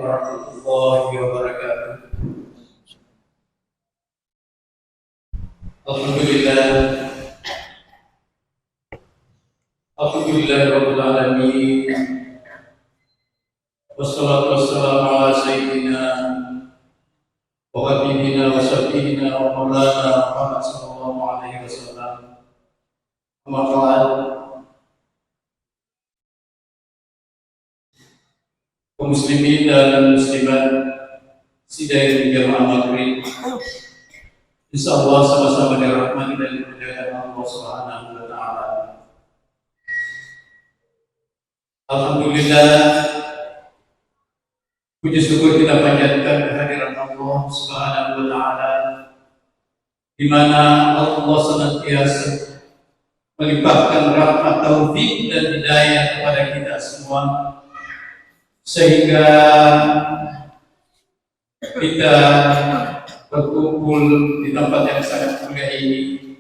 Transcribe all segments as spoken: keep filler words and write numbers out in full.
warahmatullahi wabarakatuh. Alhamdulillah. Alhamdulillahirabbil alamin. Wassalatu wassalamu ala sayyidina wa habibina wa syafi'ina wa maulana Muhammad sallallahu alaihi wasallam. Amma ba'd. Kaum muslimin dan muslimat, sidang jamaah maghrib, insya Allah sama-sama dirahmati dan dimuliakan Allah Subhanahu wa Ta'ala. Alhamdulillah, puji syukur kita panjatkan kehadiran Allah Subhanahu wa Ta'ala, di mana Allah senantiasa melimpahkan rahmat, taufik, dan hidayah kepada kita semua, sehingga kita berkumpul di tempat yang sangat mulia ini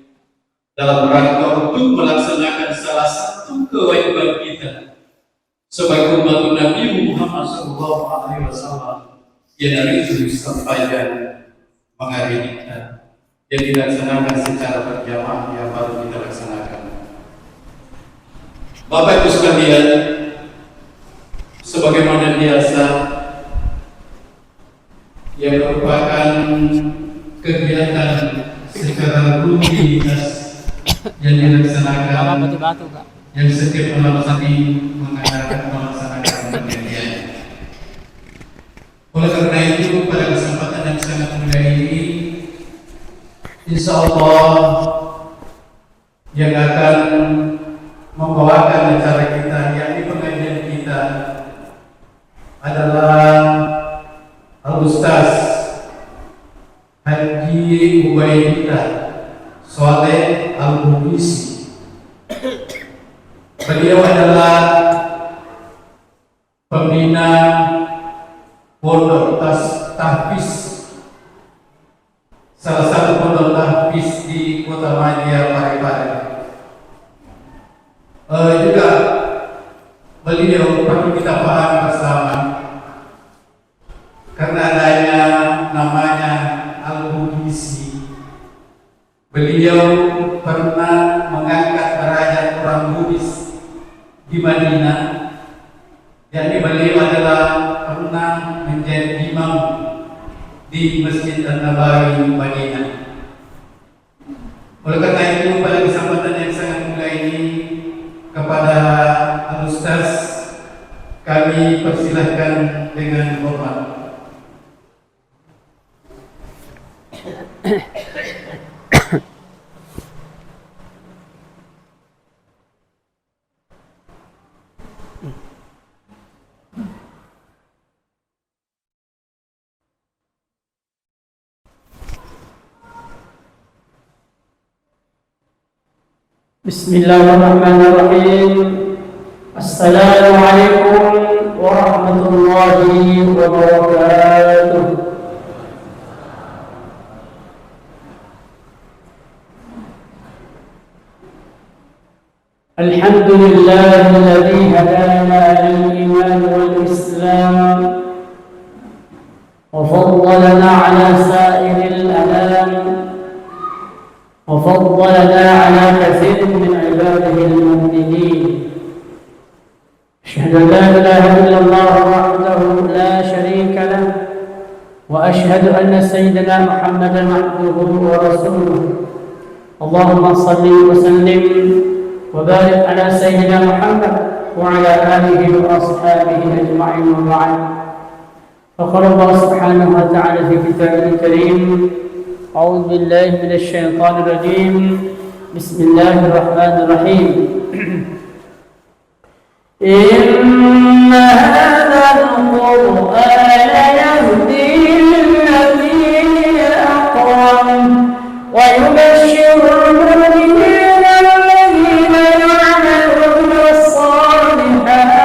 dalam rangka untuk melaksanakan salah satu kewajiban kita sebagai umat Nabi Muhammad sallallahu alaihi wasallam, yaitu sempajang mangaribi. Yang dilaksanakan secara berjamaah yang baru kita laksanakan. Bapak Ibu sekalian, sebagaimana biasa, yang merupakan kegiatan secara rutinitas yang dilaksanakan, batu-batu, Kak, yang setiap malam tadi mengadakan, melaksanakan perjanjian. Oleh karena itu, pada kesempatan yang sangat mulia ini, insya Allah, yang akan membawakan acara kita, yakni pengajian kita, adalah Al-Ustaz Haji Ubaidillah Saleh Al-Bugisi. Beliau adalah pembina Pondok Tas-, Tahfiz, salah satu pondok tahfiz di Kota Madya, Parepare. Eh, juga beliau perlu kita pahami bersama, karena adanya namanya Al-Bugisi. Beliau pernah mengangkat derajat orang Bugis di Madinah, yakni beliau adalah pernah menjadi imam di Masjid An-Nabawi, Madinah. Oleh karena itu, pada kesempatan yang sangat mulia ini, kepada Al-Ustaz kami persilahkan dengan hormat. بسم الله الرحمن الرحيم. السلام عليكم ورحمة الله وبركاته. الحمد لله الذي هدانا للإيمان والإسلام وفضلنا على سائر الأنام وفضلنا على كثير من عباده المؤمنين. أشهد أن لا إله إلا الله وحده لا شريك له، وأشهد أن سيدنا محمدا عبده ورسوله. اللهم صل وسلم وبارك على سيدنا محمد وعلى آله وأصحابه أجمعين، وبعد. فقال الله سبحانه وتعالى في كتابه الكريم: أعوذ بالله من الشيطان الرجيم. بسم الله الرحمن الرحيم. إن هذا القرآن يهدي للتي هي أقوم ويبشر المؤمنين الذين يعملون الصالحات،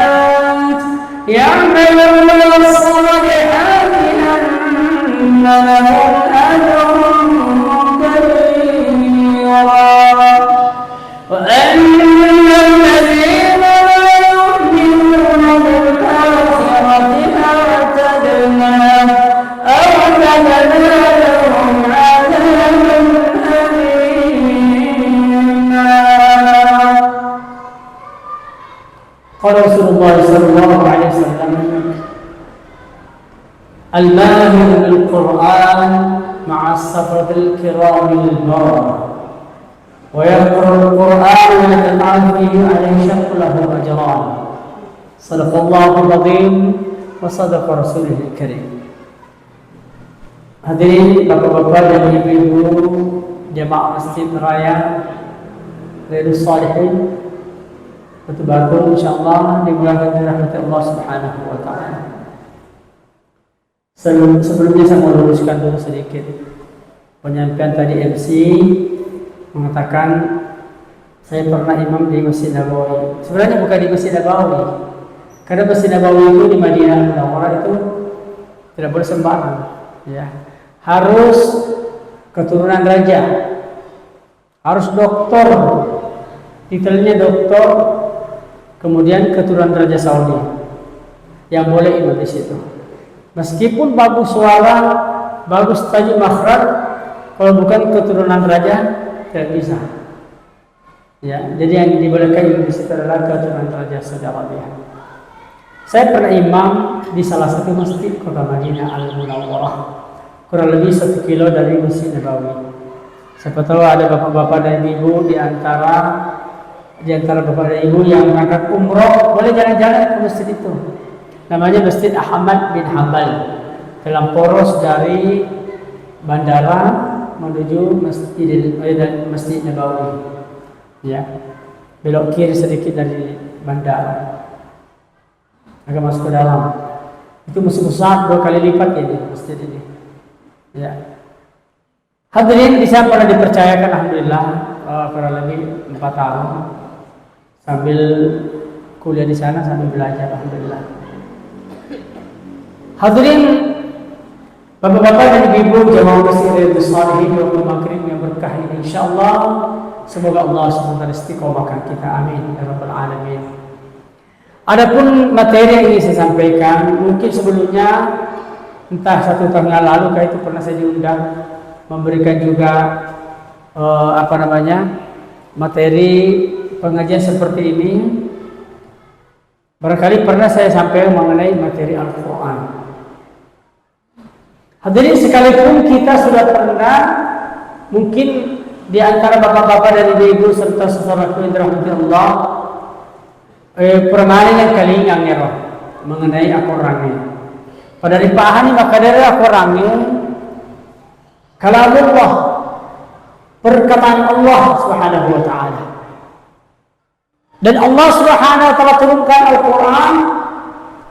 يعملون الصالحات أن لهم أجرا كبيرا. وأن الذين لا يؤمنون بالآخرة أعتدنا Rasulullah sallallahu alaihi wasallam, "Al-mahir bil Qur'an ma'as safaratil kiramil bararah, wa yaqra'ul Qur'an wa yatafa'alu fihi alaihi syaqqu lahu ajran." Sadaqallahul azim wa sadaqa rasulihil karim. Hadirin bapak-bapak dan ibu-ibu jamaah Masjid Raya Riyadus Shalihin, Batu Batu, insyaallah dimulakan dirahmati Allah Subhanahu wa Ta'ala. Sebelum, sebelumnya saya mau luruskan dulu sedikit. Penyampaian tadi M C mengatakan saya pernah imam di Masjid Nabawi. Sebenarnya bukan di Masjid Nabawi. Karena Masjid Nabawi itu di Madinah Munawwarah itu tidak boleh sembarang, ya. Harus keturunan raja. Harus doktor. Titelnya doktor, kemudian keturunan Raja Saudi. Yang boleh imam di situ. Meskipun bagus suara, bagus tajwid makhraj, kalau bukan keturunan raja, tidak bisa. Ya, jadi yang dibolehkan imam di situ adalah keturunan Raja Saudi Arabia. Saya pernah imam di salah satu masjid kota Madinah Al-Munawwarah, kurang lebih satu kilo dari Masjid Nabawi. Siapa tahu ada bapak-bapak dan ibu di antara, di antara bapak dan ibu yang berangkat umroh, boleh jalan-jalan ke masjid itu. Namanya Masjid Ahmad bin Hambal, dalam poros dari bandara menuju Masjidil, eh, dan Masjid Nabawi. Ya, belok kiri sedikit dari bandara, agak masuk ke dalam. Itu masih besar, dua kali lipat ini masjid ini. Ya. Hadirin, di sana pernah dipercayakan, alhamdulillah, eh, kurang lebih empat tahun sambil kuliah di sana, sambil belajar, alhamdulillah. Hadirin, bapak-bapak dan ibu-ibu jamaah Masjid Riyadus Shalihin, waktu maghrib yang berkah ini, insyaallah semoga Allah subhanahu wa taala istiqomahkan kita, amin ya rabbal alamin. Adapun materi yang ingin saya sampaikan, mungkin sebelumnya, entah satu tahun yang lalu kah itu, pernah saya diundang memberikan juga, eh, apa namanya, materi pengajian seperti ini. Barangkali pernah saya sampaikan mengenai materi Al-Quran. Hadirin, sekalipun kita sudah pernah, mungkin di antara bapak-bapak dan ibu-ibu serta saudaraku yang dirahmati Allah, eh, pura maneng kalingang ero mengenai akorangnya. Pada ripahani maka dari akorangnya kalamullah, perkataan Allah Subhanahu wa Ta'ala. Dan Allah Subhanahu wa Ta'ala turunkan Al-Quran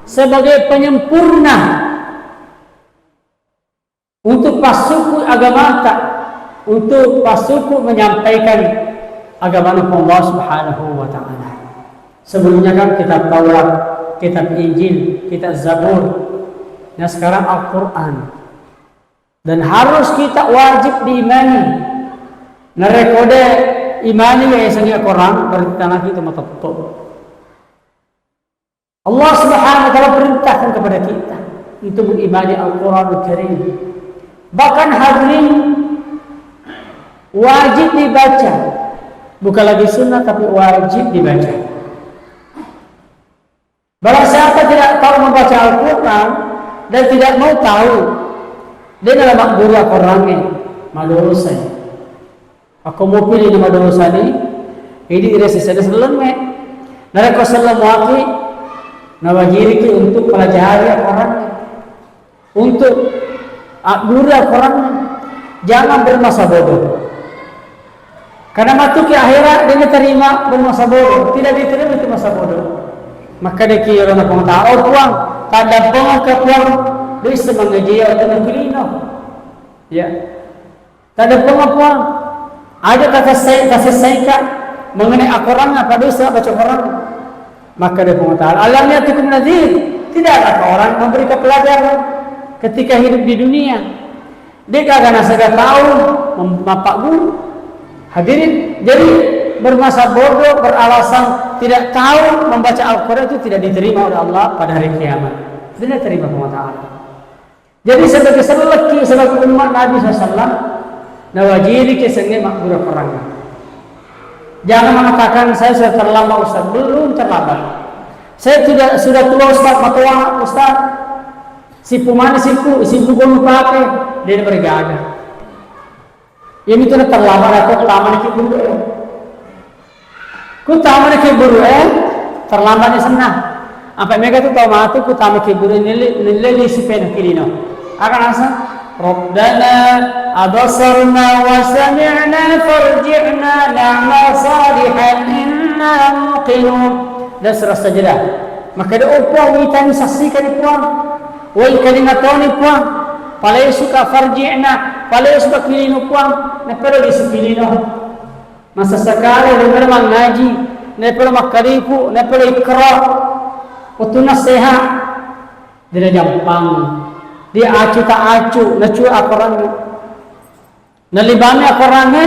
sebagai penyempurna untuk passuku agamata, untuk passuku menyampaikan agama Allah Subhanahu wa Ta'ala. Sebelumnya kan kitab Taurat, kitab Injil, kitab Zabur. Nah, sekarang Al-Quran. Dan harus kita wajib diimani. Narekko de imani we yasengnge Al-Quran, berarti tanah itu mateppo. Allah Subhanahu wa Ta'ala perintahkan kepada kita untuk mengimani Al-Quranul Karim. Bahkan, hadirin, wajib dibaca. Bukan lagi sunnah, tapi wajib dibaca. Barang siapa tidak tahu membaca Al-Quran dan tidak mau tahu, de nala magguru akorangngé, madosai. Akko mupini na madosani, idi ira sisana sellengnge. Narekko selleng muaki, nawajiriki untuk pelajari akorangngé. Untuk agguru Al-Quran, jangan bermasa bodoh. Karena matu ke akhirat, dia diterima bermasa bodoh, tidak diterima itu masa bodoh. Maka dia kira na Puang Ta'ala, "Oh Puang, tadampengka Puang, bisa mengaji atau negeri no." Ya. Tadampengka Puang, aja kata saya, kasih saya mengenai akorang apa dosa baca Quran. Maka dia Puang Ta'ala, "Alam ya'tikum nadhir?" Tidakkah orang memberi pelajaran ketika hidup di dunia? Dia kagak nasaba tahu mem-, mappaguru. Hadirin, jadi bermasa bodoh, beralasan tidak tahu membaca Al-Quran itu tidak diterima oleh Allah pada hari kiamat. Tidak diterima Puang Ta'ala. Jadi, sebagai sellekki, sebagai umat Nabi sallallahu alaihi wasallam, nawajiriki sengnge magguru Quran. Jangan mengatakan, "Saya sudah terlambat, Ustaz." Belum terlambat. Saya sudah, sudah tua, Ustaz, matoa, Ustaz. Sippu mani sippu, sippu gonu pake, de' naberigaga. Iyamitu na terlambat aku tamani ki guru e. Ku tamani ki guru e, terlambat ni senna. Apa mega tu tau matu ku tamani ki guru e, nilai, nilai di sipena kilino. Akan asa, "Rabbana absarna wa sami'na farji'na na'mal salihan inna muqinun." Dan serasa jeda. Maka doa Puang, witani saksikan Puang. Wai kalinga toni Puang. Palesuka farji'na, palesuka kilino Puang. Napelo di sikilino. Masa sekali, napelo mangaji, napelo makkalipu, napelo ikra. Wettunna sehat. Dena jampang. Dia acu tak acu, nacua akoranna. Nalibami akoranna,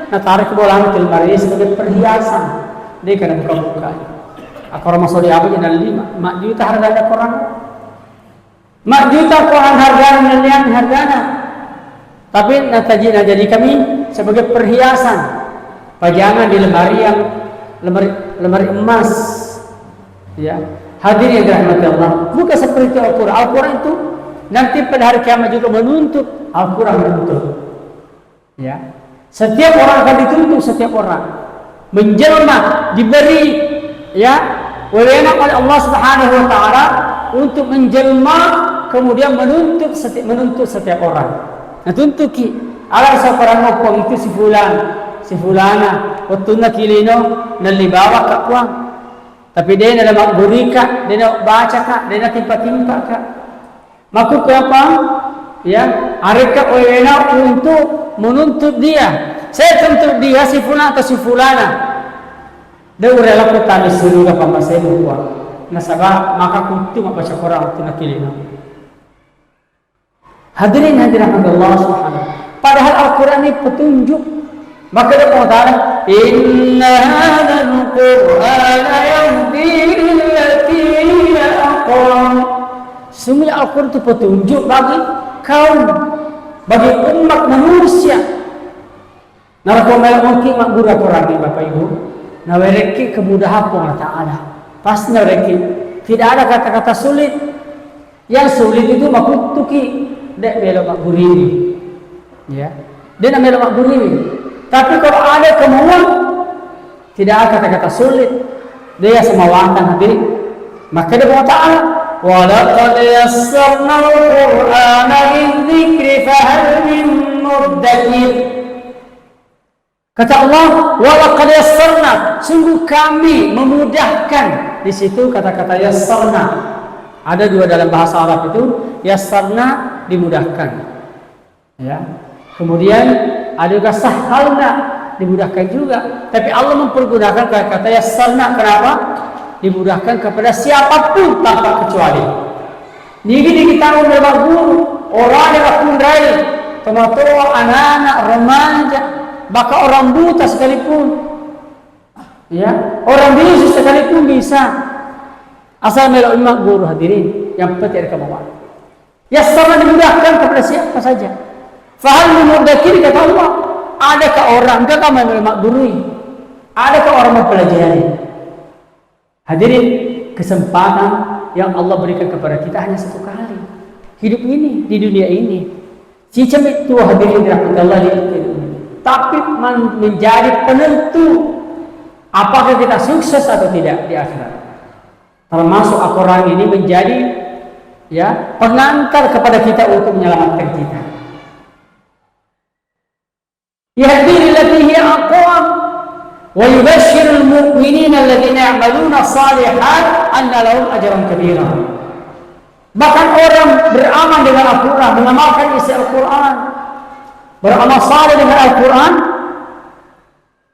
natarik bolana ke lemari sebagai perhiasan. Dia kena buka-buka. Akorang masuk di apa jadi lima, mak juta harga akorang. Mak juta akorang harga nalian hargana. Tapi nataji, najadi kami sebagai perhiasan. Pajangan di lemari yang lemari, lemari emas. Ya. Hadirin yang dirahmati Allah, bukan seperti Al-Quran. Al-Quran itu nanti pada hari kiamat juga menuntut. Al-Quran menuntut. Ya. Setiap orang akan dituntut, setiap orang. Menjelma, diberi, ya, wewenang oleh Allah Subhanahu wa Ta'ala untuk menjelma, kemudian menuntut setiap, menuntut setiap orang. Nah, tuntuki, ala saparang oppong itu si fulan, si fulana, wettunna kilino, nelli bawakka Puang. Tapi de' na maggurika, de' na bacaka, de' na timpa-timpaka. Makkukku apa? Ya, arekka wewena untuk menuntut dia. Saya tuntut dia si fulan atau si fulana. De' urela ku tami suruga pammasemu Puang. Nasaba maka kuntu mabbaca Quran waktu nakilina. Hadirin hadirat Allah Subhanahu. Padahal Al-Quran ini petunjuk. Maka dia mengatakan, "Inna hadzal Qur'ana yahdi lillati hiya aqwam." Sungguhnya Al-Quran itu petunjuk bagi kaum, bagi umat manusia. Narekko melo mungkin magguru Al-Quran ini, Bapak Ibu, nawerekki kemudahan Puang Allah Ta'ala. Pasti nawerekki. Tidak ada kata-kata sulit. Yang sulit itu makuttuki, de' melo maggurui. Ya. De' na melo maggurui. Tapi kalau ada kemauan, tidak ada kata-kata sulit. Dia semawatan hadirin. Maka dia berkata, "Wa laqad yassarnal Qur'ana lidzikri fahal min muddakir." Kata Allah, "Wa laqad yassarna," sungguh Kami memudahkan. Di situ kata-kata yassarna. Ada dua dalam bahasa Arab itu, yassarna dimudahkan. Ya. Kemudian ada juga sahhalna dimudahkan juga. Tapi Allah mempergunakan kata-kata yassarna. Kenapa? Dimudahkan kepada siapapun tanpa kecuali. Nigi-nigi tau melo magguru, orang yang kunrai, tomatoa, anak-anak, remaja, bahkan orang buta sekalipun. Ya, orang bisu sekalipun bisa. Asal melo magguru hadirin, yang penting ada kemauan. Yassarna dimudahkan kepada siapa saja. Fahal min muddakir kata Allah, adakah orang, engka melo maggurui? Adakah orang mempelajari? Hadirin, kesempatan yang Allah berikan kepada kita hanya satu kali. Hidup ini, di dunia ini. Cicami tuo hadirin dirahmati Allah di dunia ini. Tapi man-, menjadi penentu apakah kita sukses atau tidak di akhirat. Termasuk Al-Quran ini menjadi, ya, pengantar kepada kita untuk menyelamatkan kita. Yahdi lillati hiya aqwam wa yubashshirul mu'minina alladhina ya'maluna shalihat anna lahum ajran kabira. Bahkan orang beramal dengan Al-Quran, mengamalkan isi Al-Quran, beramal saleh dengan Al-Quran,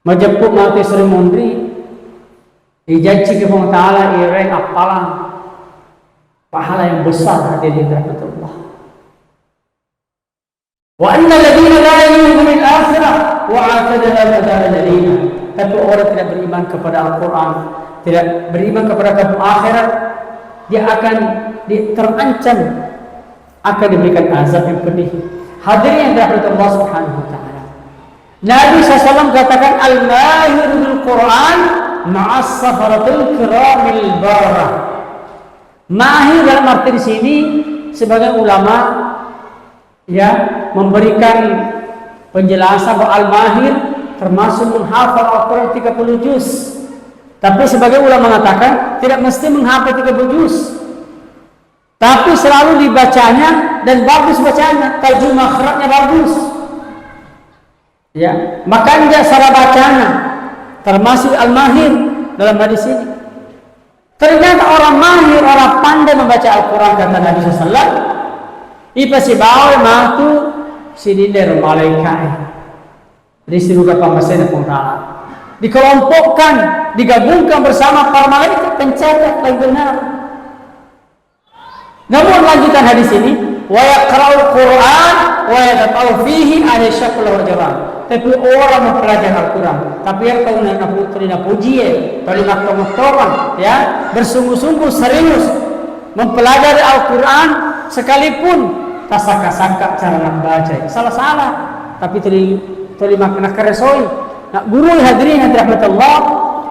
majeppu mate sering munri, ijanci ke Puang Ta'ala ireng appalang pahala yang besar hadirin rahmatullah. Wa annal ladzina la yu'minuna bil akhirah wa a'tadna lahum adzaban alima. Tapi orang tidak beriman kepada Al-Quran, tidak beriman kepada kampung akhirat, dia akan di-, terancam, akan diberikan azab yang pedih. Hadirin yang dirahmati Allah Subhanahu wa Ta'ala. Nabi sallallahu alaihi wasallam katakan, "Al-mahiru bil Quran Ma'as safaratil kiramil bararah. Mahir dalam arti di sini sebagai ulama, ya, memberikan penjelasan bahwa al-mahir termasuk menghafal Al-Quran tiga puluh juz. Tapi sebagai ulama mengatakan tidak mesti menghafal tiga puluh juz. Tapi selalu dibacanya dan bagus bacanya, tajwid makhrajnya bagus. Ya, makanya salah bacanya termasuk al-mahir dalam hadis ini. Ternyata orang mahir, orang pandai membaca Al-Quran, kata Nabi sallallahu alaihi wasallam, ipasibawa matu sininna ro malaikae di surga pammasena Puang Ta'ala. Dikelompokkan, digabungkan bersama para malaikat pencatat yang benar. Namun lanjutan hadis ini, wa yaqra'ul Qur'an wa yatafaqahu fihi ala syakla wa jaran. Tapi orang mempelajari Al-Quran, tapi yang tahu nak napu-, tuli napujie, tuli mattongo-tongo, ya, bersungguh-sungguh serius mempelajari Al-Quran sekalipun tasakka-sakka cara membaca, salah-salah, tapi tuli, tuli mak-, nakkaresoi. Nak guru, hadirin yang dirahmati Allah,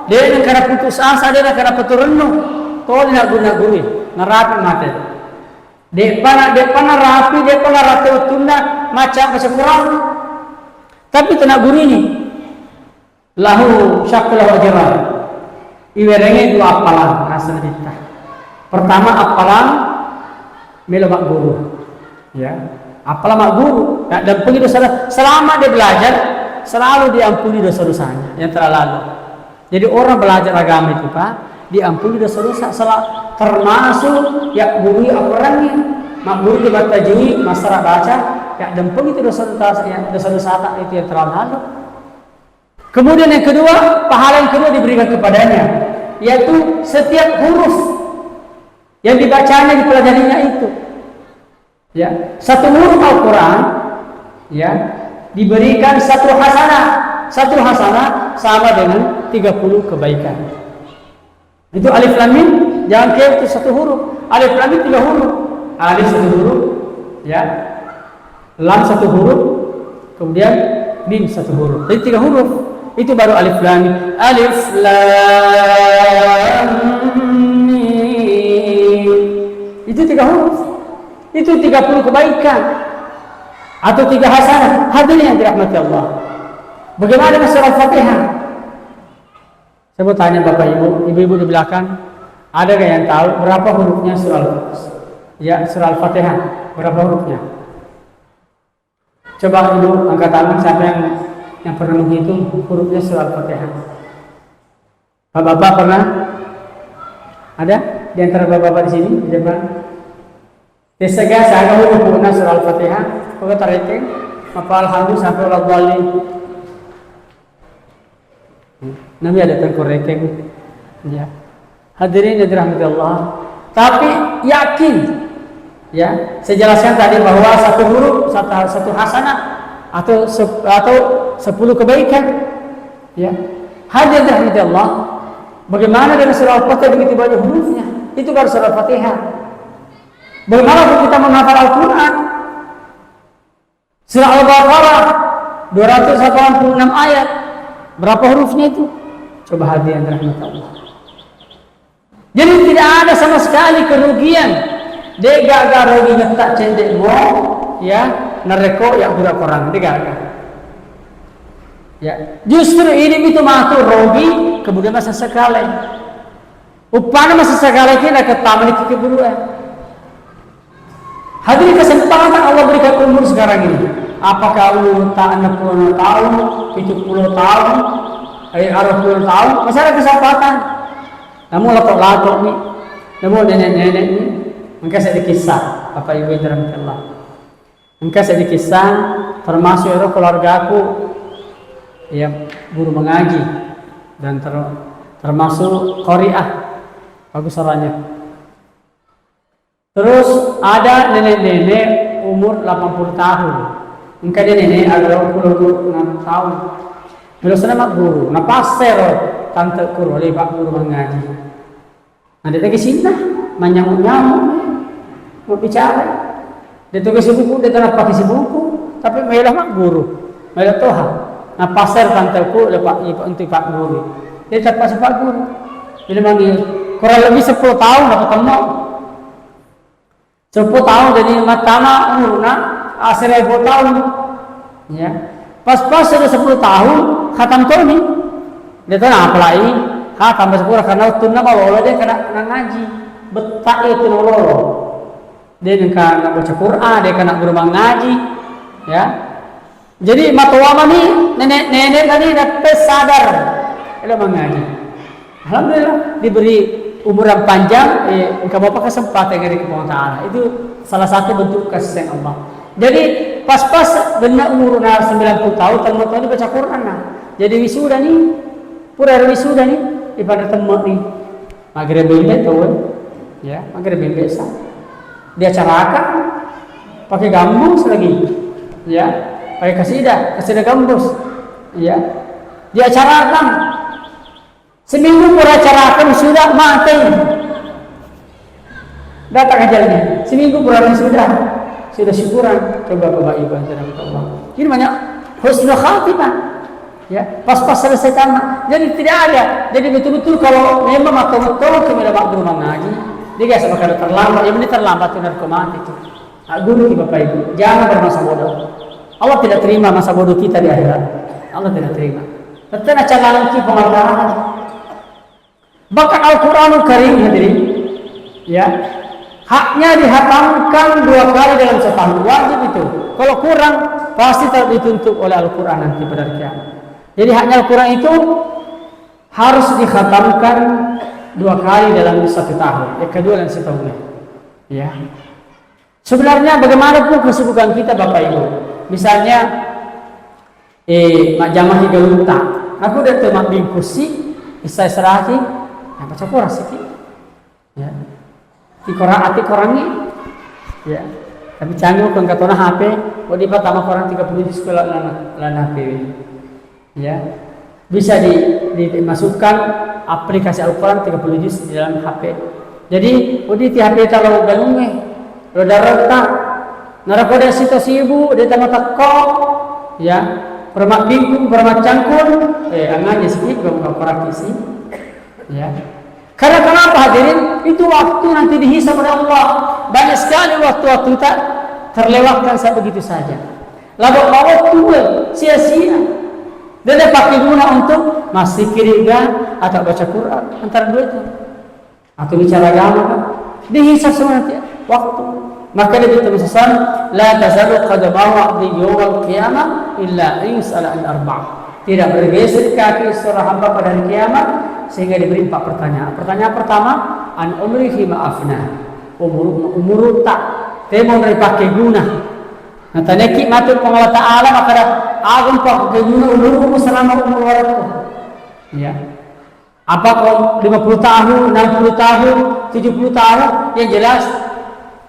de' nengka putus asa, de' nengka peturennu, tuli nak guru, nak guru, narapi mate. De'pa na, de'pa narapi, de'pa narate wettunna maca, maca Quran. Tapi tena guru ini, lahu syakla wa jaran. Iwerengnge dua appalang, asal kita. Pertama, appalang melo magguru. Ya, appalang magguru. Nak dampengi dosa, selama dia belajar, selalu diampuni dosa-dosanya yang telah lalu. Jadi orang belajar agama itu, Pak, diampuni dosa-dosa, sela-, termasuk ya guru Al-Qurannya, mak guru di batajui, masalah baca, ya dampengi itu dosa-dosa, ya, dosa-dosa tak itu yang terlalu lalu. Kemudian yang kedua, pahala yang kedua diberikan kepadanya, yaitu setiap huruf yang dibacanya, dipelajarinya itu. Ya, satu huruf Al-Quran, ya, diberikan satu hasanah. Satu hasanah sama dengan tiga puluh kebaikan. Itu alif lam mim, jangan kira itu satu huruf. Alif lam mim tiga huruf. Alif satu huruf, ya. Lam satu huruf, kemudian mim satu huruf. Jadi tiga huruf. Itu baru alif lam mim. Alif lam mim. Itu tiga huruf. Itu tiga puluh kebaikan. Atau tiga hasanah. Hadirin yang dirahmati Allah. Bagaimana dengan surah Al-Fatihah? Saya mau tanya Bapak Ibu, ibu-ibu di belakang, ada nggak yang tahu berapa hurufnya surah Al-Fatihah? Ya, surah Al-Fatihah, berapa hurufnya? Coba dulu angkat tangan siapa yang, yang pernah menghitung hurufnya surah Al-Fatihah. Bapak-bapak pernah? Ada di antara bapak-bapak di sini, di depan? Biasa-biasa ada huruf puna surah Al-Fatihah, pokoknya tarekeng, apa alhamdulillah sampai wala dhalin. Nami ada tengkorekeng. Ya. Hadirin yang dirahmati Allah. Tapi yakin, ya, saya jelaskan tadi bahwa satu huruf, satu, satu hasanah atau se-, atau sepuluh kebaikan. Ya. Hadirin yang dirahmati Allah. Bagaimana dengan surah Al-Fatihah begitu banyak hurufnya? Itu baru surah Al-Fatihah. Bagaimana kalau kita menghafal Al-Quran? Surah Al-Baqarah, dua ratus delapan puluh enam ayat. Berapa hurufnya itu? Coba, hadirin rahmat Allah. Jadi tidak ada sama sekali kerugian. De' gaga rugi ngettak cendek mo, ya, narekko ya guru Quran, de' gaga. Ya, justru ini itu matu rugi, kemudian masa sekali. Uppana masa sekali kita ke taman ke guru, eh. Hadirin, kesempatan Allah berikan umur sekarang ini. Apakah umur tak enam puluh tahun, tujuh puluh tahun, eh, dua puluh tahun, masih ada kesempatan. Namun latok-latok nih, namun nenek-nenek nih, engka sedikit kisah, Bapak Ibu yang dirahmati Allah. Engka sedikit kisah, termasuk ero keluargaku, ya, guru mengaji dan ter-, termasuk qariah, bagus suaranya. Terus ada nenek-nenek umur delapan puluh tahun. Engka dia nenek ada dua puluh enam tahun. Melo sana mak guru, na passer tante guru, oleh pak guru mengaji. Nah, dia lagi sinna, manyamuk-nyamuk, mau bicara. Dia tugas buku, dia tanah pakai buku, tapi melo mak guru, melo toha. Nah, passer tante ku, dia pak, untuk pak guru. Jadi teppassi pagguru. Jadi mangi kurang lebih sepuluh tahun dapat temmok. Sepuluh tahun jadi mattama umurna asera dua puluh tahun. Ya. Pas-pas sudah sepuluh tahun, khatam toni. Dia tahu apa lagi? Khatam baca Quran karena waktu nama lolo dia kena, kena ngaji. Betah itu lolo. Dia nengka baca Quran, dia kena guru mangaji. Ya. Jadi matoa mani nenek-nenek tadi dapat sadar. Elo mangaji. Alhamdulillah diberi umur yang panjang, eh, engka apa kesempatan dari Puang Ta'ala. Itu salah satu bentuk kasih sayang Allah. Jadi pas-pas benar umurna sembilan puluh tahun, temmok toni baca Quran nah. Jadi wisuda nih, pura wisuda nih, ibadah temmok nih. Maghrib bembe tuh, ya, maghrib bembe sa. Diacarakan pakai gambus lagi, ya, pakai kasida, kasida gambus, ya, diacarakan. Seminggu pura acarakan sudah mati. Datang ajalnya. Seminggu pura sudah, sudah syukuran. Coba Bapak Ibu yang dirahmati Allah. Ini banyak husnul khatimah. Ya, pas-pas selesai tamat. Jadi tidak ada. Jadi betul-betul kalau memang matang-matang ke mela bak rumah ngaji, dia biasa bakal terlambat. Yang ini terlambat tuh narko mati tuh. Agguruki Bapak Ibu, jangan bermasa bodoh. Allah tidak terima masa bodoh kita di akhirat. Allah tidak terima. Tetap calangki pengorbanan. Bahkan Al-Quranul Karim, hadirin, ya, haknya dihatamkan dua kali dalam setahun, wajib itu. Kalau kurang, pasti tak dituntut oleh Al-Quran nanti pada hari kiamat. Jadi haknya Al-Quran itu harus dihatamkan dua kali dalam satu tahun. Yang kedua dalam setahun. Ya. Sebenarnya bagaimanapun kesibukan kita, Bapak Ibu, misalnya, eh, majjama ki galunta, aku udah tuh mabbingkusi, isai seraki, yang baca Quran siki, ya, di Quran ati Quran nih, ya, tapi canggih kan katona H P, oh di pertama Quran tiga puluh juz sekolah lana, lana H P. Ya, bisa di, di- dimasukkan aplikasi Al-Quran tiga puluh juz di dalam H P. Jadi, uditi H P ta lo galungnge, lo daretta, narako de sito sibu, de tama tekko, ya, permak bingkung, permak cangkul, eh, anganya sikit, bukan peraki sih, ya. Karena kenapa hadirin? Itu waktu nanti dihisab oleh Allah. Banyak sekali waktu-waktu tak terlewatkan saat begitu saja. Lalu waktu sia-sia. Dia pakai guna untuk masih kiriga atau baca Quran antara dua itu. Atau bicara agama kan. Dihisab semua nanti waktu. Maka dia itu pesan, la tazalu qadamahu abdi yawmal qiyamah illa yus'ala an arba'. Tidak bergeser kaki seorang hamba pada hari kiamat sehingga diberi empat pertanyaan. Pertanyaan pertama, an umrihi ma afna. Umur umur tak temo dari pakai guna. Nah, taneki matu Puang Allah Ta'ala maka ada agung pakai guna umur selama umur warakku. Ya. Apa kok lima puluh tahun, enam puluh tahun, tujuh puluh tahun, yang jelas,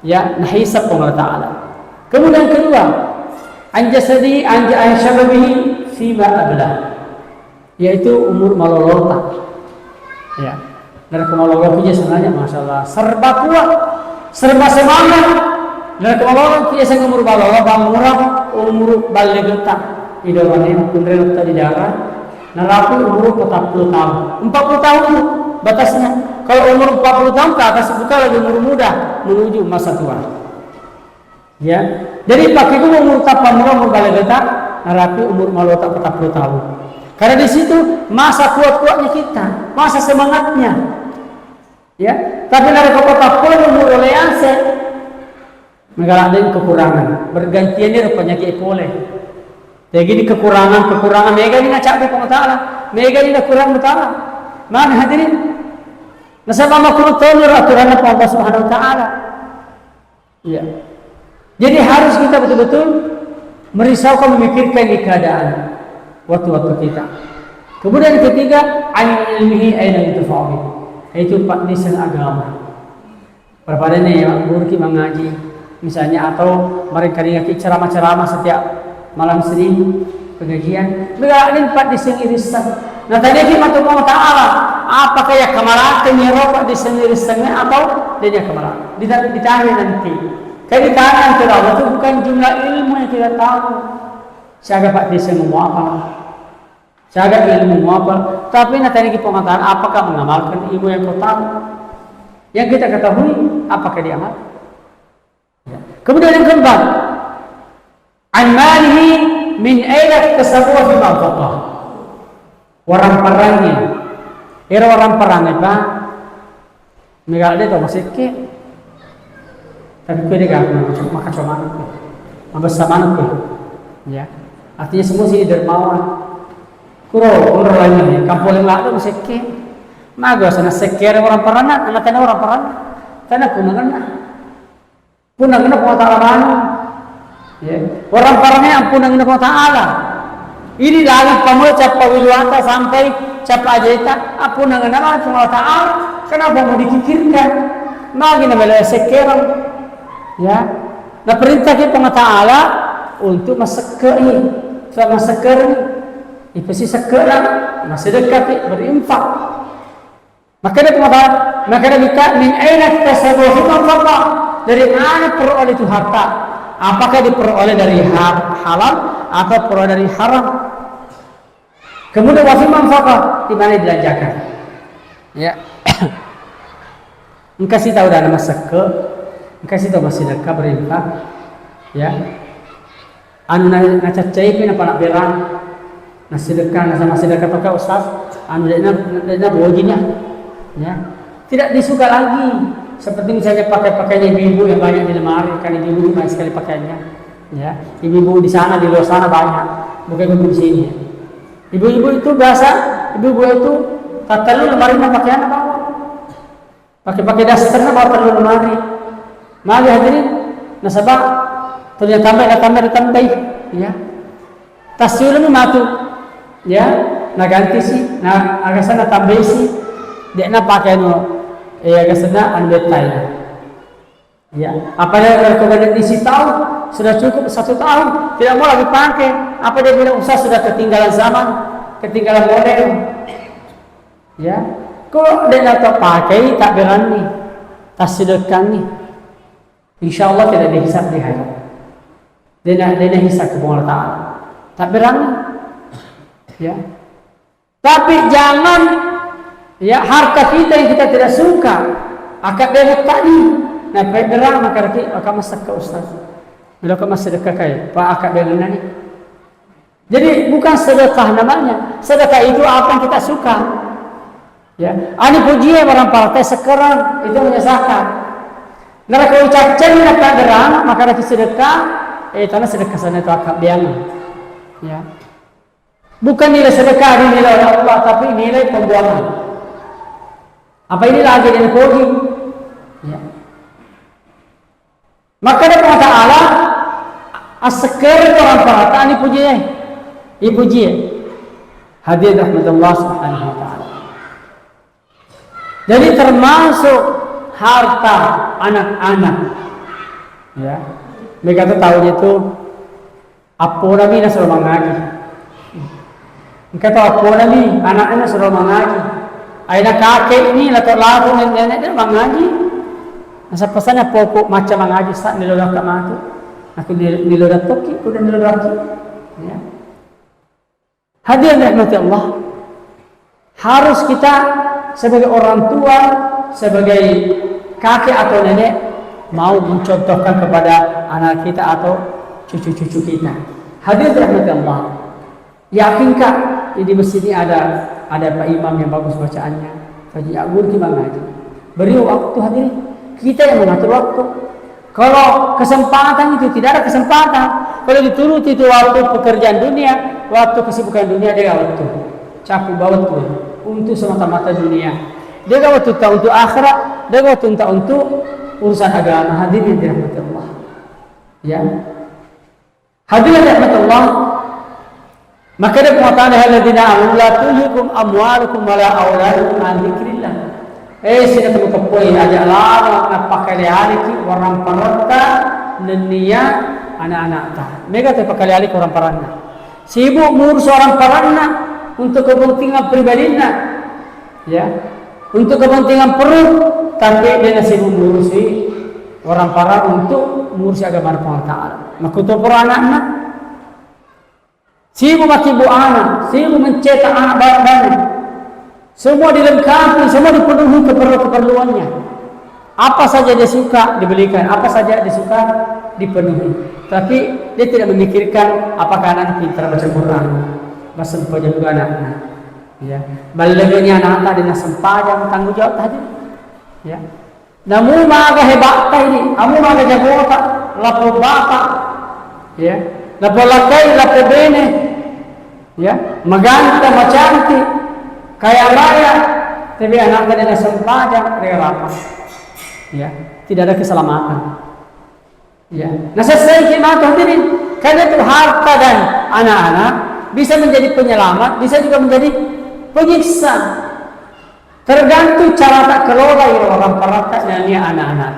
ya, nahisab Puang Allah Ta'ala. Kemudian kedua, anjasadi, anja ansyababihi fima abla, yaitu umur malolota. Ya, dari malolo punya sebenarnya, masya Allah, serba kuat, serba semangat. Dari malolo punya saya umur malolo, bang murah, umur balik getah. Idomannya, kunrel di darah, Narapi umur empat puluh tahun. Empat puluh tahun itu batasnya. Kalau umur empat puluh tahun ke atas, bukan lagi umur muda menuju masa tua. Ya. Jadi pakai umur tappa murah umur balagata, narapi umur malota empat puluh tahun. Karena di situ masa kuat-kuatnya kita, masa semangatnya. Ya. Tapi narapi empat puluh umur oleh ase, Mega ladde kekurangan, bergantian ero penyakit pole. Jadi kekurangan, kekurangan mega ni nacabbe Puang Ta'ala, mega ni nakurang Puang Ta'ala. Mana hadirin? Nasaba makkuno toni aturanna Puang Allah Subhanahu wa Ta'ala. Iya. Jadi harus kita betul-betul merisaukan, memikirkan di keadaan waktu-waktu kita. Kemudian yang ketiga, an ilmihi aina yutafa'u bih. Itu pak nisan agama. Pada-pada ni, ya, guru ki mengaji, misalnya, atau mereka dengar ki ceramah-ceramah setiap malam Senin, pengajian. Mega ni empat di sini irisseng. Nah, tadi ki matu Allah Ta'ala, apakah ya kemalate ni ropa di sini irissengnya atau dia ya kemalate? Dita-, ditanya nanti. Kan ditanya nanti Allah itu bukan jumlah ilmu yang kita tahu. Siaga pak di sini mau apa? Siaga ilmu muapal, tapi nataniki Puang Allah Ta'ala, apakah mengamalkan ilmu yang kau tahu? Yang kita ketahui, apakah diamalkan? Ya. Kemudian yang keempat, an malihi min aina iktasabahu wa fima anfaqah. Waramparangnge. Ero waramparangnge, Pak. Mega de to masekke. Tapi kue de gaga makaco-, makaco manuk kue. Mabessa manuk kue. Ya. Artinya semua sini dermawan. Kuro, kuro lainnya, kampung lain lado masekke. Maga sana sekke ada waramparanna, anak tena waramparanna. Tena punangenna. Punangenna Puang Ta'ala maneng. Ya. Waramparanna ampunangenna Puang Ta'ala. Ini lagi pamula cappa wiluata sampai cappa ajeta, ampunangenna Puang Ta'ala. Kenapa mau dikikirkan? Magi na melo sekkerang. Ya. Naperintahki Puang Ta'ala untuk masekkei, untuk masekkereng. Ipasi sekkerang, masedekkaki, berinfak. Makanya Puang Ta'ala, makanya kita min aina iktasabahu wa fima anfaqah. Dari mana peroleh itu harta? Apakah diperoleh dari ha-, halal atau peroleh dari haram? Kemudian wa fima anfaqah, di mana dibelanjakan? Ya. Engka sitau dana masekke, engka sitau massidekka berinfak. Ya. Anu na-, nacaccaipi napalabberang, nassidekka, nasama sidekka toka, Ustaz, anu de'na, de'na bojinya. Ya. Tidak disuka lagi. Seperti misalnya pakai-pakaiannya ibu-ibu yang banyak di lemari, kan ibu-ibu banyak sekali pakaiannya. Ya, ibu-ibu di sana, di luar sana banyak, bukan ibu di sini. Ibu-ibu itu biasa, ibu-ibu itu tattellu lemari pakaian apa? Pakai-pakai dasterna bawa tellu lemari. Magi hadirin, nasaba tuli natambai, natambai, natambai. Ya. Tassiulungngi matu. Ya, naganti si, na, agasanna natambai si. De'na pakai anu, eh, agasanna anu bettai. Ya, apalagi kalau kau ganti si tahun, sudah cukup satu tahun, tidak mau lagi pakai. Apa dia bilang, "Ustaz sudah ketinggalan zaman, ketinggalan model." Ya, kok de'na tapakai, tabberanni, tassidekkanni. Insya Allah tidak dihisab di akhirat. De'na, de'na hisab ke Allah Ta'ala. Tabberanni. Ya. Tapi jangan, ya, harta kita yang kita tidak suka, akabbeang tadi. Nah, pabberang maka raki, maka masak ke Ustaz. Melo ke massedekah kai, Pak, akabbeang nani. Jadi bukan sedekah namanya. Sedekah itu apa yang kita suka. Ya, ani pujie barang partai sekarang itu hanya zakat. Naraka ucaccen na tabberang, maka raki sedekah, eh, tanah sedekah sana itu akabbeang. Ya. Bukan nilai sedekah dinilai oleh Allah, tapi nilai pembuangan. Apa ini lagi dari kogi? Ya. Maka ada Allah Ta'ala, assekkere orang perata ni puji, ipuji. Hadir rahmatullah subhanahu wa ta'ala. Jadi termasuk harta anak-anak. Ya. Mereka tuh tahu itu apponami nasuro mangaji. Engka to apponami anaknya nasuro mangaji. Aina kakek ini lato-lato nenek dia mangaji. Nasa pesannya pokok macam mangaji saat nilodakka matu. Aku nil-, nilodak toki, udah nilodakki. Ya. Hadirin rahmati Allah, harus kita sebagai orang tua, sebagai kakek atau nenek, mau mencontohkan kepada anak kita atau cucu-cucu kita. Hadirin rahmati Allah, yakin Kak, di masjid ini ada, ada Pak Imam yang bagus bacaannya. Faja'gurki mangaji. Beri waktu hadirin. Kita yang mengatur waktu. Kalau kesempatan itu tidak ada kesempatan, kalau dituruti itu waktu pekerjaan dunia, waktu kesibukan dunia, dia waktu. Cakup bawa tuh untuk semata-mata dunia. Dia waktu tak untuk akhirat, dia waktu tak untuk urusan agama. Hadirin dirahmati Allah. Ya. Hadirin rahmatullah, maka dia mengatakan, "Alladzina amanu la tulhikum amwalukum wala auladukum an dzikrillah." Eh, sini teman kepoi aja lama napakaleliki orang pereta nennia anak-anak ta. Mega tu pakaleliki orang peranna. Sibuk ngurus orang peranna untuk kepentingan pribadinna. Ya. Untuk kepentingan perut, tapi dia sibuk ngurusi orang parah untuk ngurusi agama Allah Ta'ala. Makutu pura anaknya. Sibuk makkibbu anak, sibuk mencetak anak ba-, banyak. Semua dilengkapi, semua dipenuhi keperlu-keperluannya. Apa saja dia suka dibelikan, apa saja dia suka dipenuhi. Tapi dia tidak memikirkan apakah anaknya pintar baca Quran, massempajang juga anaknya. Ya, ballagani anakta dena sempajang, tanggung jawab tadi. Ya. Namu maga hebatta ini, amu maga jagota, lapong bapa, ya, lapong lakkai, lapong bene, ya, maganta, macantik, kaya raya, tapi anaknya dena sempajang, rerapa, ya, tidak ada keselamatan. Ya, nah, selesai matu, hadirin. Karena itu harta dan anak-anak bisa menjadi penyelamat, bisa juga menjadi penyiksa. Tergantung cara tak kelola iro orang perata dan anak-anak.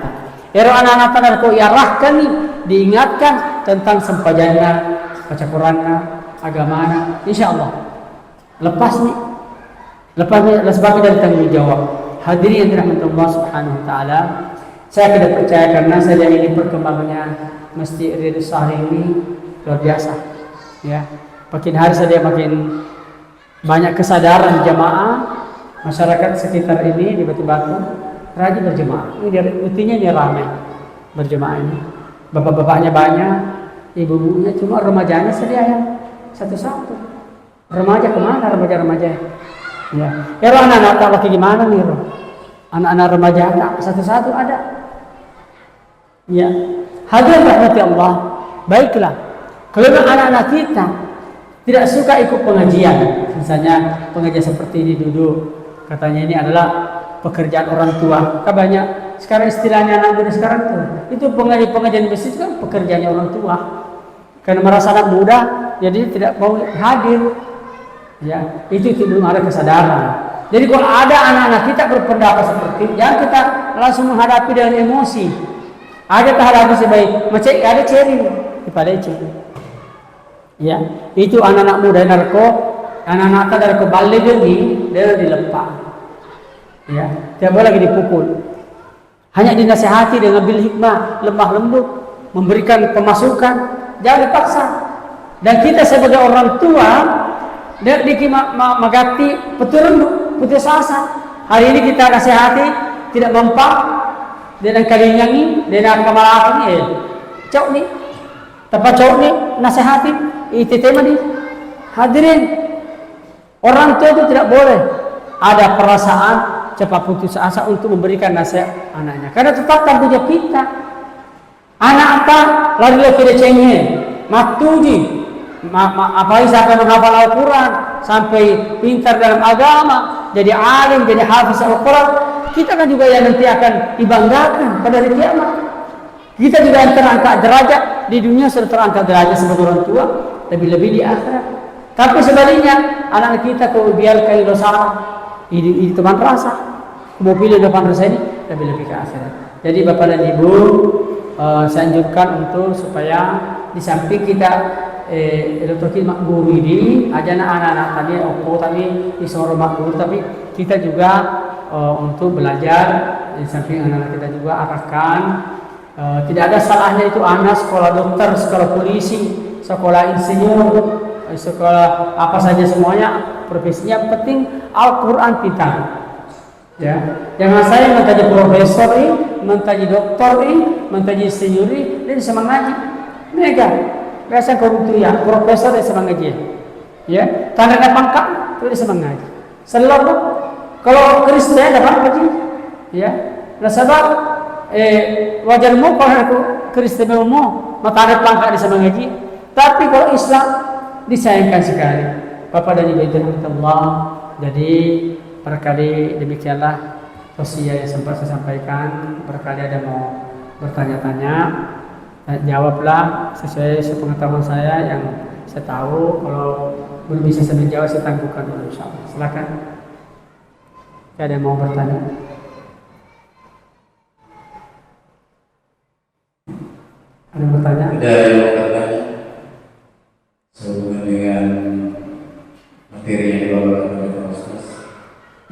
Ero anak-anak ko iarahkan nih, diingatkan tentang sempajanna, baca Quranna, agamana, insya Allah. Lepas nih. Lepas nih, lepas banget dari tanggung jawab. Hadirin yang dirahmati Allah Subhanahu wa Ta'ala, saya tidak percaya karena saya lihat ini perkembangannya Masjid Riyadus Salihin ini luar biasa. Ya, makin hari saja makin banyak kesadaran jamaah, masyarakat sekitar ini di Batu Batu rajin berjemaah. Ini dari, buktinya ini ramai berjemaah ini. Bapak-bapaknya banyak, ibu-ibunya cuma remajanya saja yang satu-satu. Remaja kemana remaja-remaja? Ya. Ero anak-anak tak lagi gimana nih, Ro? Anak-anak remaja tak satu-satu ada. Ya. Hadirin rahmati Allah. Baiklah. Kalau memang anak-anak kita tidak suka ikut pengajian, misalnya pengajian seperti ini duduk, katanya ini adalah pekerjaan orang tua. Kan banyak sekarang istilahnya anak muda sekarang tuh. Itu pengajian-pengajian masjid kan pekerjaannya orang tua. Karena merasa anak muda, jadi tidak mau hadir. Ya, itu, itu belum ada kesadaran. Jadi kalau ada anak-anak kita berpendapat seperti itu, jangan kita langsung menghadapi dengan emosi. Ada terhadapi sebaik, macam ada ceri, daripada ceri. Ya, itu anak-anak muda narko, anak-anak kita narko balle demi, dia dilepas. Ya, tidak boleh lagi dipukul. Hanya dinasehati dengan bil hikmah, lemah lembut, memberikan pemasukan, jangan dipaksa. Dan kita sebagai orang tua, de' diki ma-, ma-, magatti peturun putus asa. Hari ini kita nasehati, tidak mempan, de' nengkalingangi, de' nengkamalakangi, eh, cokni. Tapa cokni, nasehati, itete mani. Hadirin, orang tua itu tidak boleh ada perasaan cepat putus asa untuk memberikan nasihat anaknya. Karena tetap tanggung jawab kita. Anakta lari lo kedecengnge, mattuji, ma-, ma-, apalagi sampai menghafal Al-Quran, sampai pintar dalam agama, jadi alim, jadi hafiz Al-Quran. Kita kan juga yang nanti akan dibanggakan pada hari kiamat. Kita juga yang terangkat derajat di dunia sudah terangkat derajat sebagai orang tua, lebih-lebih di akhirat. Tapi sebaliknya, anak kita kau biarkan di dosa, ini, ini teman rasa. Mau pilih depan rasa ini, lebih-lebih ke akhirat. Jadi Bapak dan Ibu, eh, saya anjurkan untuk supaya di samping kita, eh, elotoki magguru ini, aja anak-anak kami, opo kami, isoro magguru, tapi kita juga, eh, untuk belajar, di samping anak-anak kita juga arahkan Eh, tidak ada salahnya itu anak sekolah dokter, sekolah polisi, sekolah insinyur, eh, sekolah apa saja semuanya, profesinya, yang penting Al-Quran pintar. Ya, jangan saya menjadi profesor ini, menjadi dokter ini, menjadi insinyur ini, dia bisa mengaji. Mega, biasa korupsi ya, profesor dia bisa mengaji. Ya, karena ada pangkat, itu dia bisa mengaji. Selleng, kalau Kristen ada apa sih? Ya. Nasaba, eh, wajar mo kalau aku Kristen mo, maka ada pangkat di sama ngaji. Tapi kalau Islam disayangkan sekali. Bapak dan Ibu yang dirahmati Allah, jadi barangkali demikianlah tausiah yang sempat saya sampaikan. Barangkali ada mau bertanya-tanya, eh, jawablah sesuai sepengetahuan saya yang saya tahu. Kalau belum bisa saya menjawab, saya tangguhkan dulu, insya Allah. Silakan. Ada yang mau bertanya? Ada yang bertanya? Ada yang mau bertanya? Sehubungan dengan materi yang dibawakan oleh Pak Ustaz.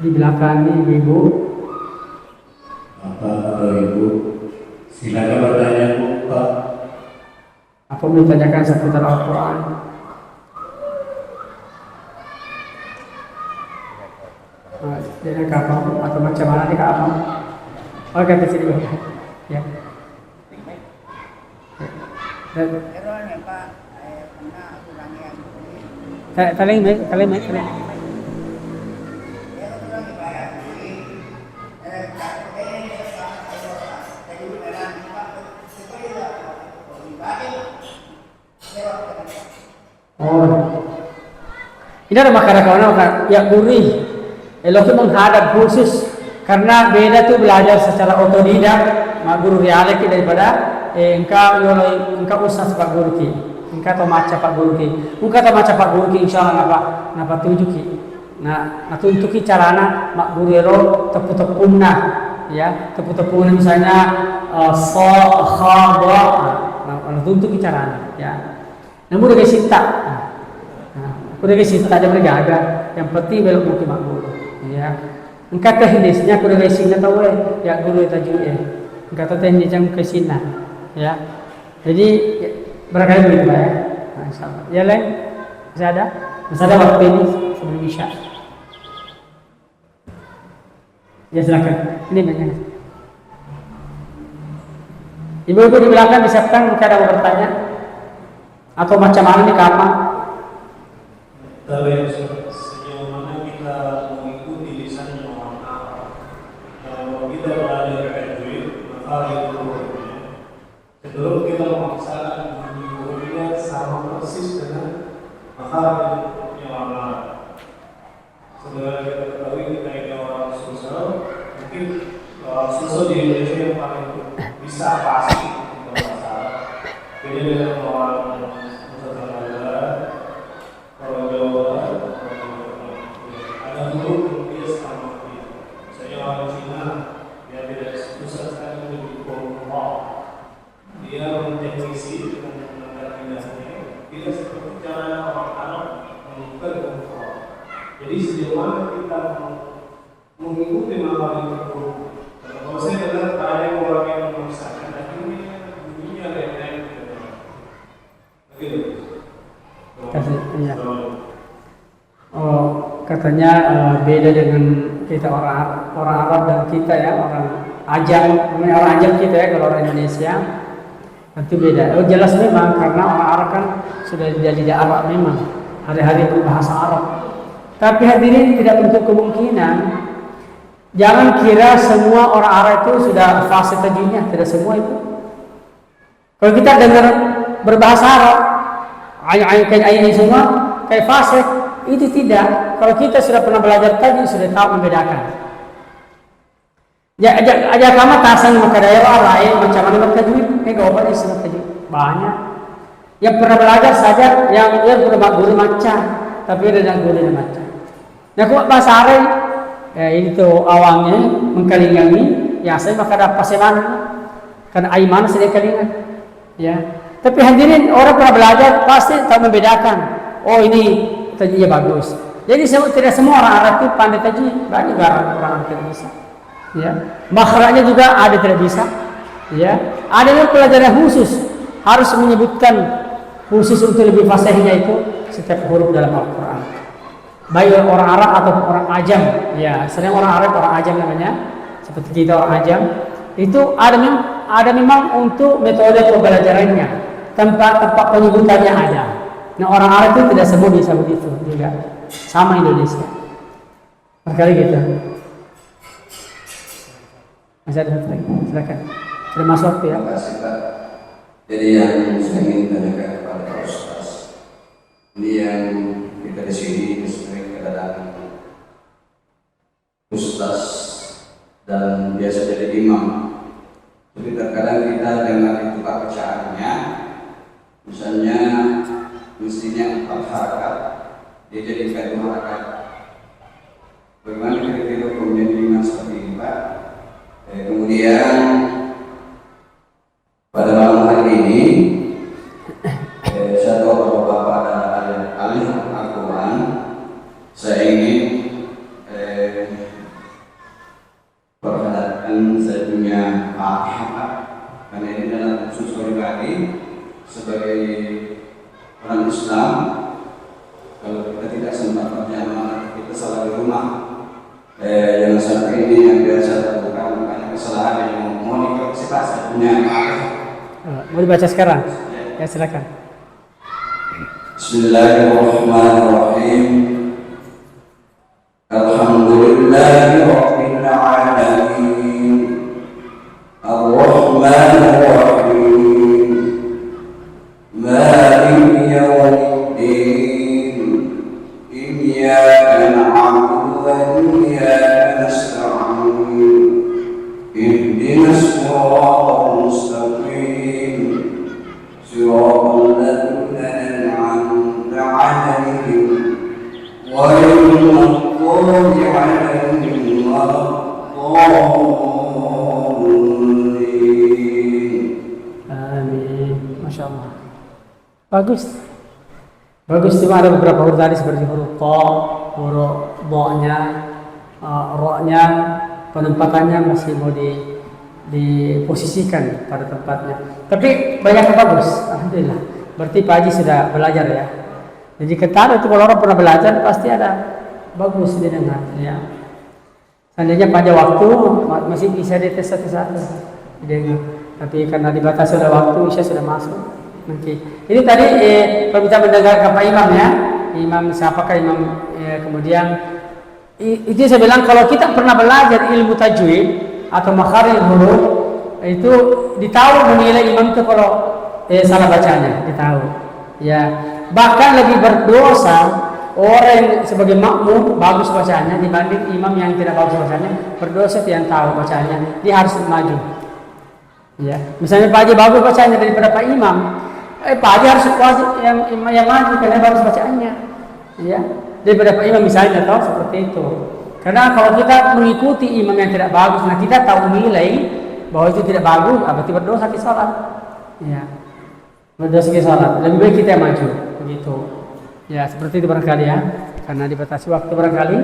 Di belakang ini, Ibu. Bapak atau Ibu, silakan bertanya, Bu, Pak. Apa mau ditanyakan seputar Al-Quran? Jadi kapang atau macam mana nih kapang? Oke, di sini. Ya. Ya. Dan Ta-, taling mai, taling mai, taling. Oh. Ini ada makkada kawan, maka ya guru. Eloki menghadap khusus karena beda tuh belajar secara otodidak, magguru rialeki daripada, eh, engka yolo, engka ustaz pagguruki, engka to macca pagguruki, engka to macca pagguruki, insya Allah napa, napatujuki. Nah, natuntuki carana magguru ero teppu-teppunna, ya, teppu-teppunna misalnya, eh, so, kha, do, nah, natuntuki carana, ya. Namu de' sitta. Nah, aku de' sitta aja bergaga. Yang penting belok mungkin magguru. Ya. Engka teknisnya aku de' sinna tau, eh, ya guru tajwid, eh. Engka to teknisnya ke sinna. Ya. Jadi, ya, barangkali begitu, Pak, ya. Nah, insya Allah. Ya, lain? Masih ada? Masih ada waktu ini sebelum Isya. Ya, silakan. Ini banyak. Ibu-ibu di belakang disiapkan, mungkin ada mau bertanya. Atau macam mana nih, Kak Ama? Tapi sejauh mana kita mengikuti lisannya orang Arab? Kalau kita belajar tajwid, maka itu sebelum kita memaksakan bunyi hurufnya sama persis dengan makhraj hurufnya orang Arab. Sebenarnya kita ketahui kita ini orang Sulsel, mungkin orang Sulsel di Indonesia yang paling bisa fasih bahasa Arab. Beda dengan orang Nusa Tenggara, orang Jawa Barat, orang Jawa Tengah. Ada huruf yang dia sama dia. Misalnya orang Cina, dia tidak susah sekali untuk dipukul. Dia mendefinisi dengan menggunakan lidahnya, tidak seperti cara orang Arab membuka dengan kepala. Jadi sejauh mana kita mau mengikuti makam itu? Karena kalau saya dengar ada yang orang yang memaksakan, akhirnya bunyinya lain-lain. Begitu. Kasih, iya. Assalamualaikum. Oh, katanya, eh, beda dengan kita orang Ar-, orang Arab dan kita ya, orang Ajam. Namanya orang Ajam kita ya, kalau orang Indonesia, tentu beda. Oh, jelas memang, karena orang Arab kan sudah jadi lidah Arab memang. Hari-hari berbahasa Arab. Tapi hadirin, tidak menutup kemungkinan, jangan kira semua orang Arab itu sudah fasih tajwidnya, tidak semua itu. Kalau kita dengar berbahasa Arab, ayo, ayo, kayak ayo, ayo semua, kayak fasih, itu tidak. Kalau kita sudah pernah belajar tajwid, sudah tahu membedakan. Ya, aja, aja kamu tasang maka daerah lain, macam mana bertajwid, eh, gak apa-apa, istilah tajwid. Banyak. Yang pernah belajar saja, yang, yang pernah guru macam, tapi ada yang guru yang macam. Nah, ku bahasa Arab, eh, ini tuh awangnya mengkalingangi, ya, saya maka dapat seman, karena aiman saya kalingan, ya. Tapi hadirin, orang pernah belajar pasti tahu membedakan. Oh, ini tajwidnya bagus. Jadi, sem-, tidak semua orang Arab itu pandai tajwid, banyak juga orang, orang Arab tidak bisa. Ya, makhrajnya juga ada tidak bisa. Ya, ada yang pelajaran khusus harus menyebutkan khusus untuk lebih fasihnya itu setiap huruf dalam Al-Quran. Baik orang Arab atau orang Ajam. Ya, sering orang Arab, orang Ajam namanya. Seperti kita orang Ajam. Itu ada mem-, ada memang untuk metode pembelajarannya. Tempat-tempat penyebutannya ada. Nah, orang Arab itu tidak sebut, disebut itu juga. Sama Indonesia. Barangkali gitu. Masih ada satu lagi. Silakan. Sudah masuk waktu ya. Terima kasih, Pak. Jadi yang saya ingin tanyakan kepada Pak Ustaz, ini yang kita di sini sering kedatangan Ustaz dan biasa jadi imam. Tapi terkadang kita dengar itu bacaannya, misalnya mestinya empat harakat, dia jadi dua harakat. Bagaimana kira-kira hukumnya di lima seperti ini, Pak? Eh, kemudian pada malam hari ini, eh, saya tahu bahwa Bapak adalah ahli, ahli Al-Quran. Saya ingin, eh, perhatikan saya punya Fatihah, Pak. Karena ini dalam khusus pribadi sebagai orang Islam, kalau kita tidak sempat berjamaah, kita salat di rumah. Eh, jangan sampai ini yang biasa lakukan, banyak kesalahan yang mau, mau dikoreksi, Pak, saya punya apa? Eh, mau dibaca sekarang? Ya, silakan. Bismillahirrahmanirrahim. Alhamdulillahi rabbil alamin. Arrahmanirrahim. Maliki yaumiddin. Iyyaka na'budu wa iyyaka nasta'in. Ihdinas siratal mustaqim. Siratal ladzina an'amta 'alaihim ghairil maghdubi 'alaihim waladdallin. Amin. Masya Allah. Bagus. Bagus, cuma ada beberapa huruf tadi seperti huruf to, huruf bo-nya, eh, ro-nya, penempatannya masih mau di, diposisikan pada tempatnya. Tapi banyak yang bagus, alhamdulillah. Berarti Pak Haji sudah belajar ya. Jadi, kita itu kalau orang pernah belajar pasti ada bagus didengar, ya. Seandainya pada waktu ma-, masih bisa dites satu-satu, didengar. Tapi karena dibatasi oleh waktu, Isya sudah masuk. Oke. Ini tadi, eh, kalau kita mendengarkan Pak Imam ya, Imam siapakah Imam, eh, kemudian i-, itu saya bilang, kalau kita pernah belajar ilmu tajwid atau makharij huruf, itu ditahu menilai imam itu kalau, eh, salah bacanya, ditahu. Ya, bahkan lebih berdosa orang yang sebagai makmum bagus bacanya dibanding imam yang tidak bagus bacanya, berdosa itu yang tahu bacanya, dia harus maju. Ya, misalnya Pak Haji bagus bacanya daripada Pak Imam, eh, Pak Haji harus wajib yang, yang maju karena bagus bacaannya. Ya, daripada Pak Imam misalnya, tahu seperti itu. Karena kalau kita mengikuti imam yang tidak bagus, nah kita tahu nilai bahwa itu tidak bagus, ah, berarti berdosa kita salah. Ya. Berdosa ke salat, lebih baik kita yang maju, begitu. Ya, seperti itu barangkali ya, karena dibatasi waktu barangkali,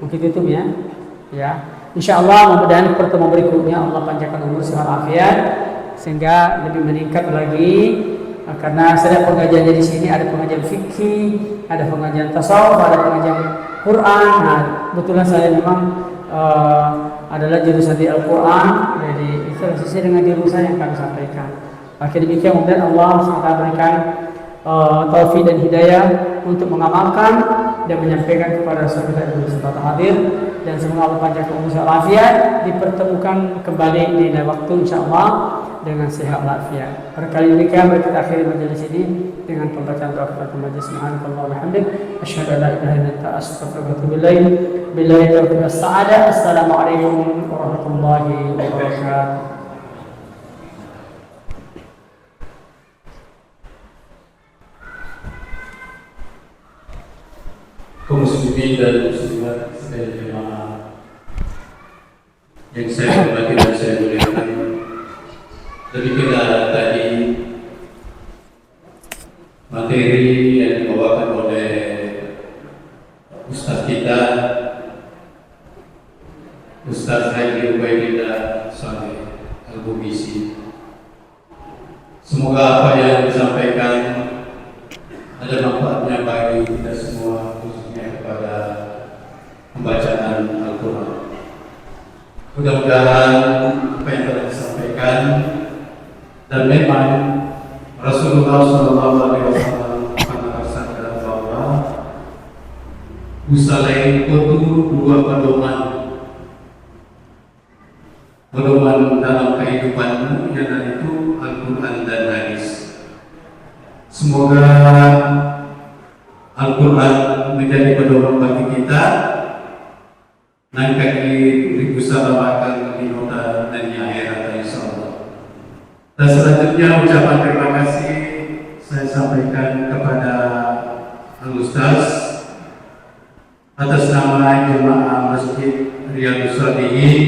mungkin itu ya. Ya, insya Allah mudah-mudahan pertemuan berikutnya Allah panjangkan umur sehat afiat, sehingga lebih meningkat lagi, eh, karena setiap pengajian di sini ada pengajian fikih, ada pengajian tasawuf, ada pengajian Quran. Nah, kebetulan saya memang, eh, adalah jurusan di Al-Quran, jadi itu sesuai dengan jurusan yang kami sampaikan. Maka demikian, mudah-mudahan Allah subhanahu wa taala berikan, eh, taufik dan hidayah untuk mengamalkan dan menyampaikan kepada saudara yang sempat hadir, dan semoga Allah panjangkan umur sehat walafiat, dipertemukan kembali di lain waktu, insya Allah, dengan sehat walafiat. Barangkali demikian, mari kita akhiri majelis ini dengan pembacaan doa kafaratul majelis. Subhanakallah wa bihamdik, asyhadu an la ilaha illa anta, astaghfiruka wa atubu ilaik. Billahi taufiq was sa'adah. Assalamualaikum warahmatullahi wabarakatuh. Kaum muslimin dan muslimat sekalian, jemaah yang saya hormati dan saya muliakan, demikianlah tadi materi yang dibawakan oleh Ustaz kita, Ustaz Haji Ubaidillah Saleh Al-Bubisi. Semoga apa yang disampaikan ada manfaatnya bagi kita semua, khususnya kepada pembacaan Al-Quran. Mudah-mudahan apa yang telah disampaikan, dan memang Rasulullah Shallallahu Alaihi Wasallam pernah bersabda bahwa usalain kotu dua pedoman pedoman dalam kehidupanmu, yaitu Al-Quran dan hadis. Semoga Al-Quran menjadi pedoman bagi kita, nangkaki rikusalamakang di kota dan di akhirat, insya Allah. Dan selanjutnya, ucapan terima kasih saya sampaikan kepada Al-Ustaz. Atas nama jemaah Masjid Riyadus Shalihin,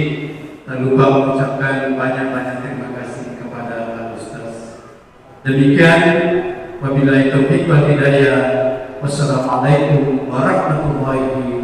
tak lupa mengucapkan banyak-banyak terima kasih kepada Al Ustaz. Demikian, wabillahi taufiq wal hidayah. Wassalamualaikum warahmatullahi